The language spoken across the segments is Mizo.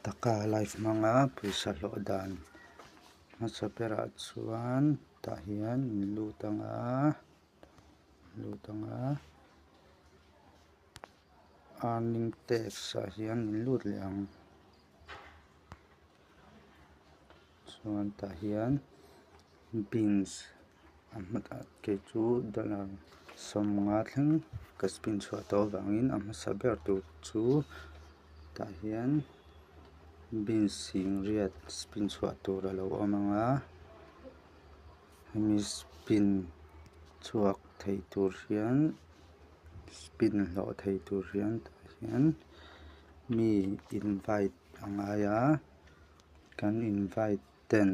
Taka live hmanga pawisa hlawh dan hmasa berah chuan tah hian in lut anga lut anga earning tax ah hian in lut leh ang chuan tah hian beans a hmatah kei chu dollar sawmnga thleng ka spin chhuah tawh avangin a hmasa ber tur chu tah hian beans singriat spin chhuah tur a lo awm ang a hemi spin chhuak thei tur hian spin hlawh thei tur hian tah hian mi invite a ngai a kan invite ten.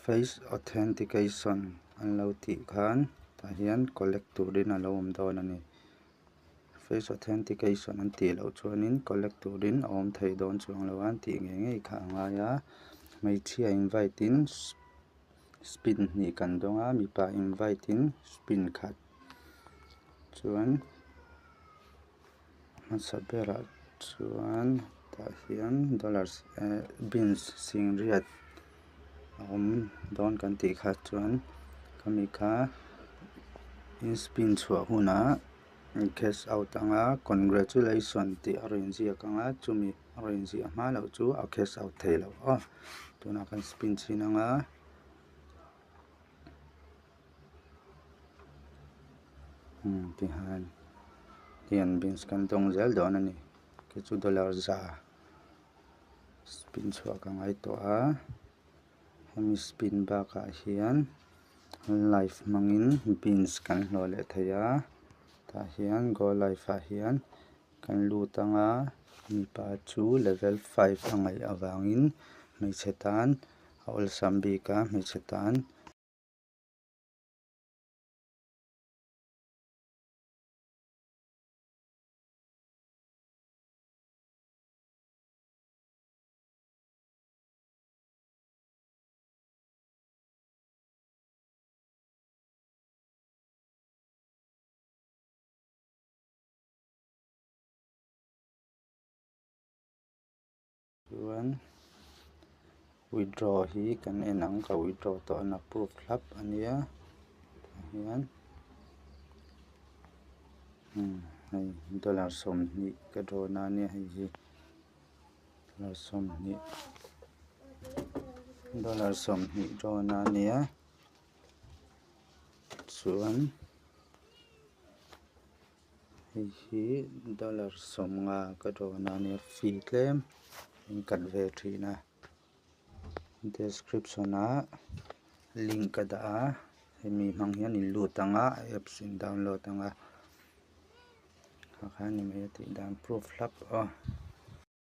Face authentication an lo tih khan tah hian collect turin a lo awm dawn a ni. Face authentication an tih loh chuanin collect turin a awm thei dawn chuang lo a an tih ngei ngei kha a ngai a. Hmeichhia invite in spin hnih kan dawng a mipa invite in spin khat chuan. Hmasa berah chuan tah hian dollar eh beans singriat a awm dawn kan tih kha chuan khami kha in spin chhuah hunah cash out anga congratulation tih a rawn inziak ang a chumi a rawn inziah hma loh chu a cash out theih loh aw tunah kan spin chhin anga. Umm tihian hian beans kan dawng zel dawn a ni khi chu dollar za spin chhuah ka ngai tawh a hemi spin bakah hian live hmangin beans kan hlawh leh thei a tah hian go live ah hian kan lut ang a mipa chu level five a ngaih avangin hmeichhe tan a awlsam bik a hmeichhe tan. Chuan withdraw hi kan en ang ka withdraw tawh a approve thlap a nia tah hian umm hei dollar sawmhnih ka draw na ania hei hi dollar sawmhnih dollar sawmhnih draw na ania chuan. Hei hi dollar sawmnga ka dawn a nia fee tlem in cut ve thin a description ah link ka dah a hemi hmang hian in lut ang a apps in download ang a kha kha a ni mai a tih dan proof hlap aw.